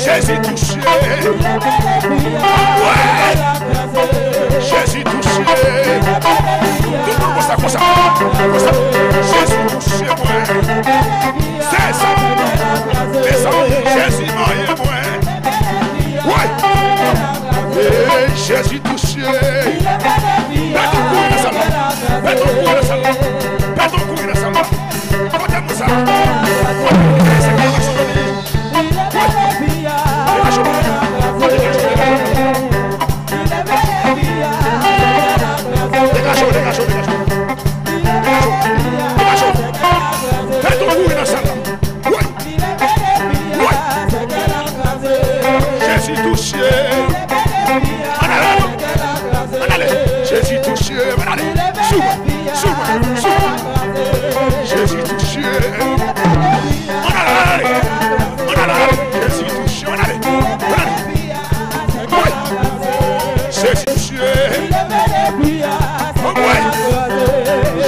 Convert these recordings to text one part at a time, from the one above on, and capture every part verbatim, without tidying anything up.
Jezi touche. Wè. Jezi touche. Tout moun konsa, konsa. Konsa. Jezi touche mwen. Se sa. Mezanmi, Jezi manyen mwen. Wè. Hey, Jezi touche. Mete yon kouri nan sal la. Mete yon kouri nan sal la. Mete yon kouri nan sal la. Kote moun sa? Kote moun sa? Degaje w, degaje w, degaje w. Degaje w, degaje w, degaje w. Degaje w, degaje w. Fè tou kouri nan sal la. Woy! Woy! Jezi touche. Ann ale. Ann ale. Jezi touche. Ann ale. Sou mwen. Sou mwen. Sou mwen. Jezi touche. Ann ale. Ann ale. Jezi touche. Ann ale. Ann ale. Woy! Jezi touche. Woy!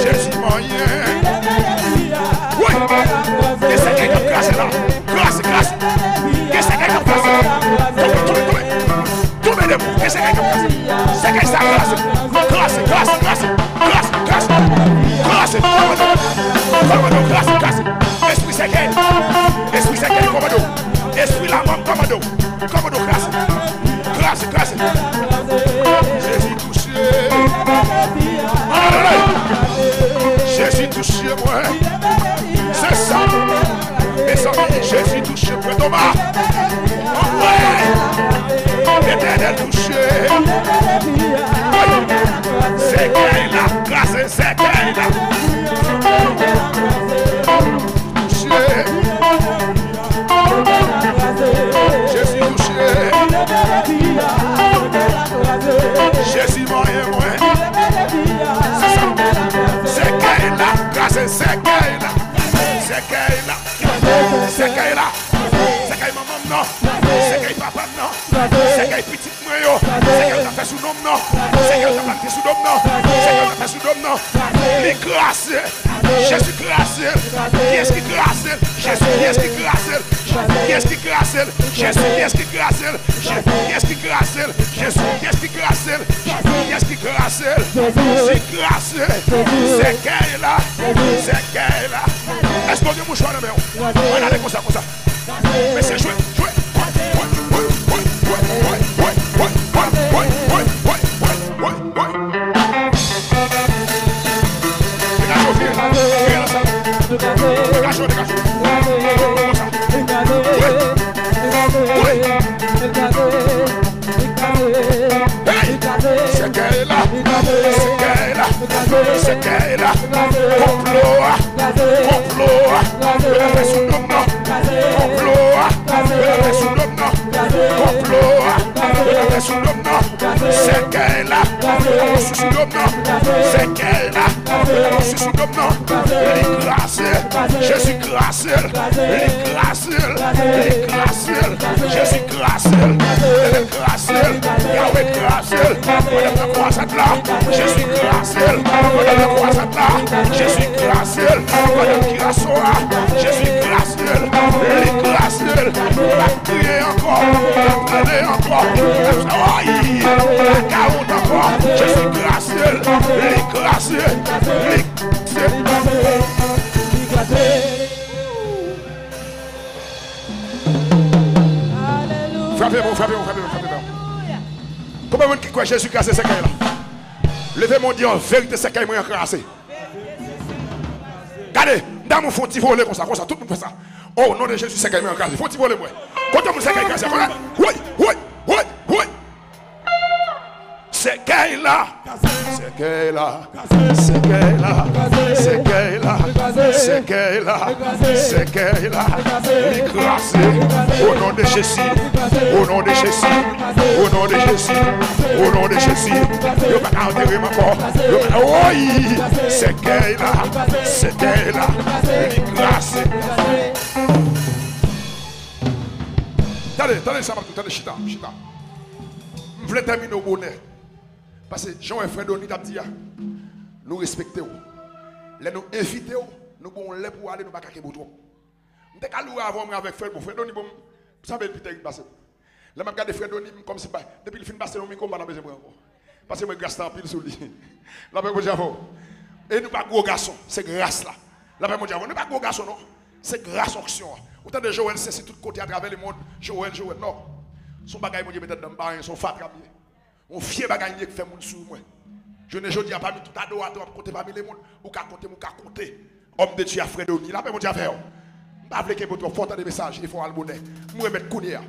Jezi manyen. Woy! Gen sèkèy k ap kraze la. Kraze, kraze. Gen sèkèy k ap kraze. Tonbe, tonbe, tonbe. Tonbe debout. Gen sèkèy k ap kraze. Sèkèy sa kraze. Kraze, kraze, kraze. Kraze, kraze. Kraze. Kòmando. Kòmando, kraze, kraze. Espri sèkèy. Espri sèkèy, kòmando. Espri lanmò, kòmando. Kòmando, kraze. Kraze, kraze. Jezi touche. Ann ale. Jezi touche mwen. Se sa. Mezanmi, Jezi touche mwen. Toma. Anmwey. Letènèl touche. Sèkèy la kraze, sèkèy la. Touche. Jezi touche. Jezi manyen mwen. Se sa. Sèkèy la kraze, sèkèy la. Sèkèy la. Sèkèy la. Sèkèy manman m nan. Sèkèy papa m nan. Sèkèy pitit mwen yo. Sèkèy yo t ap fè sou non m nan. Sèkèy yo t ap plante sou do m nan. Sèkèy yo t ap fè sou do m nan. Li kraze. Jezi kraze l. Kiyès ki kraze l? Jezi, kiyès ki kraze l? Jezi, kiyès ki kraze l? Jezi, kiyès ki kraze l? Jezi, kiyès ki kraze l? Jezi, kiyès ki kraze l? Jezi, kiyès ki kraze l? Jezi kraze l. Sèkèy la. Sèkèy la. Èske w gen mouchwa nan men w? Ann ale konsa, konsa. Mesye, jwe, jwe. Degaje w, vire. Vire nan sal. Degaje w, degaje w. Konsa. Wi. Wi. Hey! Sèkèy la, sèkèy la, sèkèy la, konplo a, konplo a, yo t ap fè sou do m nan, konplo a, yo t ap fè sou do m nan, konplo a, yo t ap fè sou do m nan, sèkèy la, yo t ap konstwi sou do m nan, sèkèy la, yo t ap konstwi sou do m nan, li kraze, Jezi kraze l, li kraze l, li kraze l, Jezi kraze l, Letènèl kraze l, Yawe kraze l, pandan m nan kwazad la, Jezi kraze l, pandan m nan kwazad la, Jezi kraze l, pandan m kiraso a, Jezi kraze l, li kraze l, l ap kriye ankò, l ap plede ankò, l ap sa woy, l ap kawont ankò, Jezi kraze l, li kraze, li kraze. Frape men w, frape men w, frape men w, frape men w. Konbyen moun ki kwè Jezi kraze sèkèy la? Leve men w, di an verite, sèkèy mwen an kraze. Gade, m ta renmen w fè yon ti vole konsa, konsa, tout moun fè sa. O non de Jezi, sèkèy mwen an kraze. Fè yon ti vole mwen. Kote moun sèkèy kraze? Woy, woy, woy, woy. Sèkèy la, sèkèy la, sèkèy la, sèkèy la, sèkèy la, sèkèy la, li kraze. O non de Jezi, o non de Jezi, o non de Jezi, o non de Jezi. Yo pa ka antere m ankò. Yo pa, woy! Sèkèy la, sèkèy la, li kraze. Tande, tande sa, tande, chita, chita. M vle tèmine w bonè. Paske jan w wè frè Dony t ap di a, nou respekte w. Lè nou envite w, nou ba w lè pou w ale, nou pa ka kenbe w twòp. M te ka louwe avè w, mwen avèk Frè, bon, Frè Doni, bon, m sanble l pi tèrib pase m. Lè m ap gade Frè Doni, m kòmsi bay, depi l fin pase yon mikwo, m pa nan bezwen pran ankò. Paske mwen gras la anpil sou li. Lapè Bondye avè w. E nou pa gwo gason, se gras la. Lapè Bondye avè w. Nou pa gwo gason, non. Se gras onksyon an. Ou tande Joël Saint-Cyr tout kote atravè lemonn, Joël, Joël, non. Se yon bagay Bondye met anndan m, pa anyen, se yon fatra m ye. Yon vye bagay m ye k fè moun sou mwen. Jounen jodi a, pami tout adoratè w ap konte pami lemonn, ou ka konte m, ou ka konte Homme de Dieu a Frè Doni. Lapè Bondye avè w. M pa vle kenbe w twòp fò, tande mesaj, e fò w al bonè. M remèt kounye a.